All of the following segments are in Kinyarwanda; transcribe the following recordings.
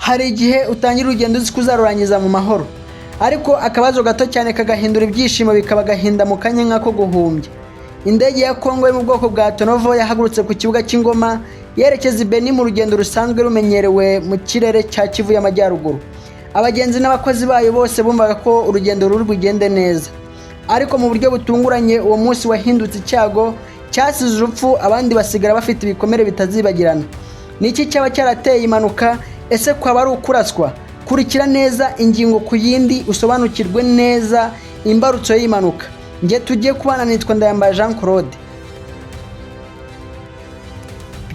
Hari igihe utangira urugendo uzi ko uzarurangiza mu mahoro, ariko akabazo gato cyane kagahindura ibyishimo bikaba agahinda mu kanya nk'ako guhumbya. Indege ya Kongo yo mu bwoko bwa Antonov yahagurutse ku kibuga cy'i Goma yerekeza i Beni mu rugendo rusanzwe rumenyerewe mu kirere cya Kivu y'Amajyaruguru. Abagenzi n'abakozi bayo bose bumvaga ko urugendo ruri bugende neza, ariko mu buryo butunguranye uwo munsi wahindutse icyago cyasize urupfu, abandi basigara bafite ibikomere bitazibagirana. Ni iki cyaba cyarateye impanuka? Ese kwaba ari ukuraswa? Kurikira neza ingingo ku yindi, usobanukirwe neza imbarutso y'impanuka. Njye tugiye kubana nitwa Ndayambaye Jean Claude.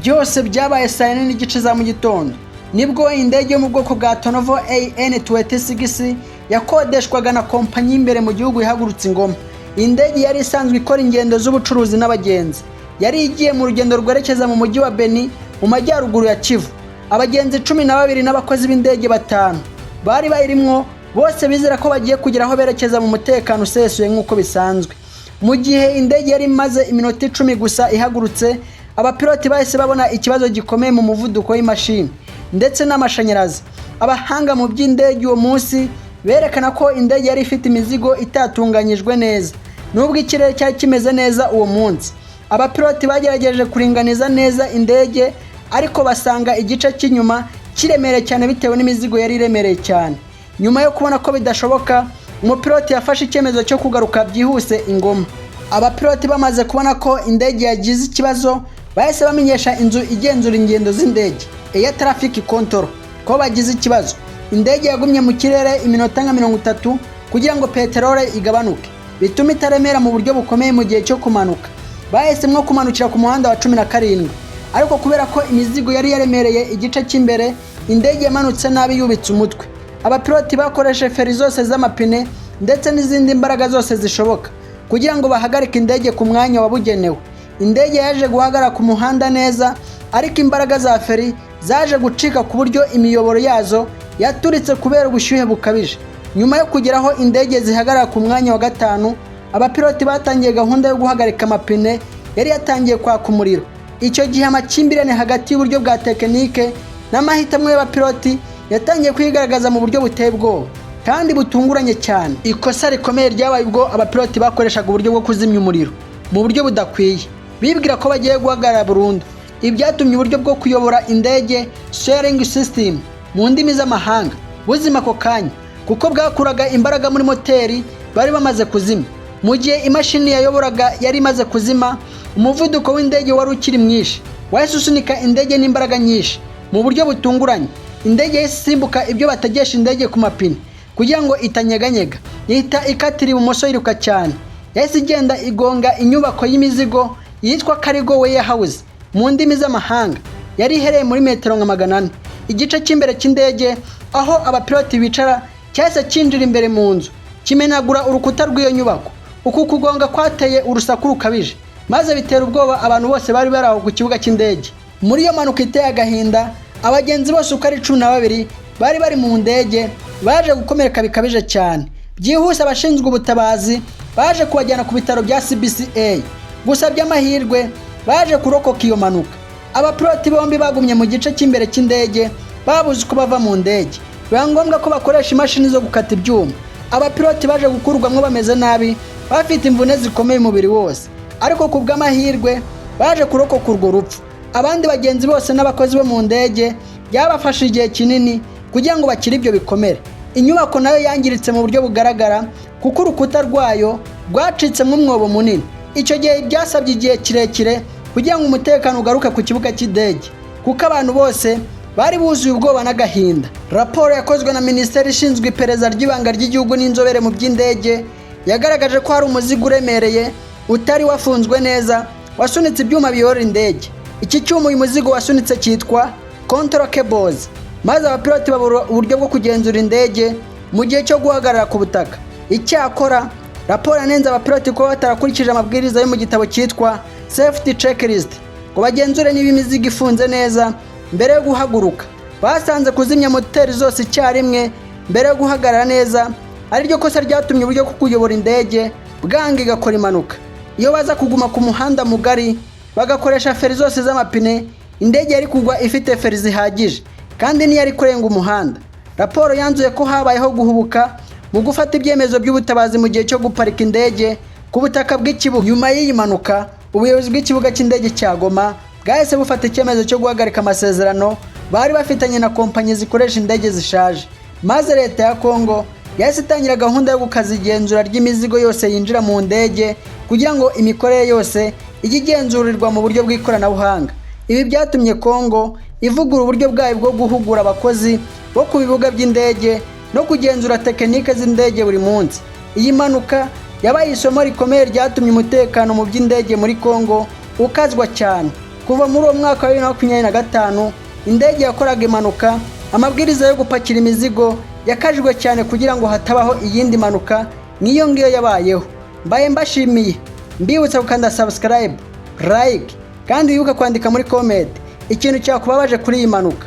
Byose byabaye saa 4:30 za mu gitondo, nibwo indege yo mu bwoko bwa Antonov AN 26 yakodeshwaga na kompanyi y'imbere mu gihugu ihagurutse i Goma. Indege yari isanzwe ikora ingendo z'ubucuruzi n'abagenzi, yari igiye mu rugendo rwerekeza mu mujyi wa Beni mu majyaruguru ya Kivu. Abagenzi 12 n'abakozi b'indege batanu bari bayirimwo, bose bizera ko bagiye kugera aho berekeza mu mutekano usesuye nk'uko bisanzwe. Mu gihe indege yari imaze iminota 10 gusa ihagurutse, abapiloti bahise babona ikibazo gikomeye mu muvuduko w'imashini ndetse n'amashanyarazi. Abahanga mu by'indege uwo munsi berekana ko indege yari ifite imizigo itatunganyijwe neza. Nubwo ikirere cyari kimeze neza uwo munsi, abapiloti bagerageje kuringaniza neza indege, ariko basanga igice cy'inyuma kiremereye cyane bitewe n'imizigo yari iremereye cyane. Nyuma yo kubona ko bidashoboka, umupiloti yafashe icyemezo cyo kugaruka byihuse i Goma. Abapiloti bamaze kubona ko indege yagize ikibazo, bahise bamenyesha inzu igenzura ingendo z'indege, Air Traffic Control, ko bagize ikibazo. Indege yagumye mu kirere iminota nka 30 kugira ngo peteroli igabanuke, bitume itaremera mu buryo bukomeye mu gihe cyo kumanuka. Bahisemo kumanukira ku muhanda wa 17, ariko kubera ko imizigo yari yaremereye igice cy'imbere, indege yamanutse nabi yubitse umutwe. Abapiloti bakoresheje feri zose z'amapine ndetse n'izindi mbaraga zose zishoboka kugira ngo bahagarike indege ku mwanya wabugenewe. Indege yaje guhagarara ku muhanda neza, ariko imbaraga za feri zaje gucika ku buryo imiyoboro yazo yaturitse kubera ubushyuhe bukabije. Nyuma yo kugera aho indege zihagarara ku mwanya wa gatanu, abapiloti batangiye gahunda yo guhagarika amapine yari yatangiye kwaka umuriro. Icyo gihe amakimbirane hagati y'uburyo bwa tekinike n'amahitamo y'abapiloti yatangiye kwigaragaza mu buryo buteye ubwoba kandi butunguranye cyane. Ikosa rikomeye ryabaye ubwo abapiloti bakoreshaga uburyo bwo kuzimya umuriro mu buryo budakwiye, bibwira ko bagiye guhagarara burundu. Ibi byatumye uburyo bwo kuyobora indege, steering system mu ndimi z'amahanga, buzima ako kanya, kuko bwakuraga imbaraga muri moteri bari bamaze kuzima. Mu gihe imashini yayoboraga yari imaze kuzima, umuvuduko w'indege wari ukiri mwinshi wahise usunika indege n'imbaraga nyinshi. Mu buryo butunguranye, indege yahise isimbuka ibyo bategesha indege ku mapine kugira ngo itanyeganyega, ihita ikatira ibumoso yiruka cyane. Yahise igenda igonga inyubako y'imizigo yitwa cargo warehouse mu ndimi z'amahanga, yari ihereye muri metero nka 400. Igice cy'imbere cy'indege aho abapiloti bicara cyahise cyinjira imbere mu nzu, kimenagura urukuta rw'iyo nyubako. Uku kugonga kwateye urusaku rukabije, maze bitera ubwoba abantu bose bari bari aho ku kibuga cy'indege. Muri iyo mpanuka iteye agahinda, abagenzi bose uko ari 12 bari bari mu ndege baje gukomereka bikabije cyane. Byihuse abashinzwe ubutabazi baje kubajyana ku bitaro bya CBCA. Gusa by'amahirwe baje kurokoka iyo mpanuka. Abapiloti bombi bagumye mu gice cy'imbere cy'indege, babuze uko bava mu ndege, biba ngombwa ko bakoresha imashini zo gukata ibyuma. Abapiloti baje gukurwamo bameze nabi, bafite imvune zikomeye umubiri wose, ariko ku bw'amahirwe baje kurokoka urwo rupfu. Abandi bagenzi bose n'abakozi bo mu ndege byabafashe igihe kinini kugira ngo bakire ibyo bikomere. Inyubako nayo yangiritse mu buryo bugaragara, kuko urukuta rwayo rwacitsemo umwobo munini. Icyo gihe byasabye igihe kirekire kugira ngo umutekano ugaruke ku kibuga cy'indege, kuko abantu bose bari buzuye ubwoba n'agahinda. Raporo yakozwe na Minisiteri ishinzwe iperereza ry'ibanga ry'igihugu n'inzobere mu by'indege yagaragaje ko hari umuzigo uremereye utari wafunzwe neza wasunitse ibyuma biyobora indege. Iki cyuma uyu muzigo wasunitse cyitwa control cables, maze abapiloti babura uburyo bwo kugenzura indege mu gihe cyo guhagarara ku butaka. Icyakora raporo yanenze abapiloti kuba batarakurikije amabwiriza yo mu gitabo cyitwa safety checklist ngo bagenzure niba imizigo ifunze neza mbere yo guhaguruka. Basanze kuzimya moteri zose icyarimwe mbere yo guhagarara neza ariryo kosa ryatumye uburyo bwo kuyobora indege bwanga, igakora impanuka. Iyo baza kuguma ku muhanda mugari bagakoresha feri zose z'amapine, indege yari kugwa ifite feri zihagije. kandi ntiyari kurenga umuhanda. Raporo yanzuye ko habayeho guhubuka mu gufata ibyemezo by'ubutabazi mu gihe cyo guparika indege ku butaka bw'ikibuga. Nyuma y'iyi mpanuka, ubuyobozi bw'ikibuga cy'indege cya Goma bwahise bufata icyemezo cyo guhagarika amasezerano bari bafitanye na kompanyi zikoresha indege zishaje, maze leta ya Kongo yahise itangira gahunda yo gukaza igenzura ry'imizigo yose yinjira mu ndege, kugira ngo imikorere yose ijye igenzurirwa mu buryo bw'ikoranabuhanga. Ibi byatumye Kongo ivugura uburyo bwayo bwo guhugura abakozi bo ku bibuga by'indege no kugenzura tekinike z'indege buri munsi. Iyi mpanuka yabaye isomo rikomeye ryatumye umutekano mu by'indege muri Kongo ukazwa cyane. Kuva muri uwo mwaka wa 2025 indege yakoraga impanuka, amabwiriza yo gupakira imizigo yakajijwe cyane kugira ngo hatabaho iyindi mpanuka nk'iyo ngiyo yabayeho. Mbaye mbashimiye, mbibutsa gukanda subscribe, like, kandi wibuke kwandika muri comment ikintu cyakubabaje kuri iyi mpanuka.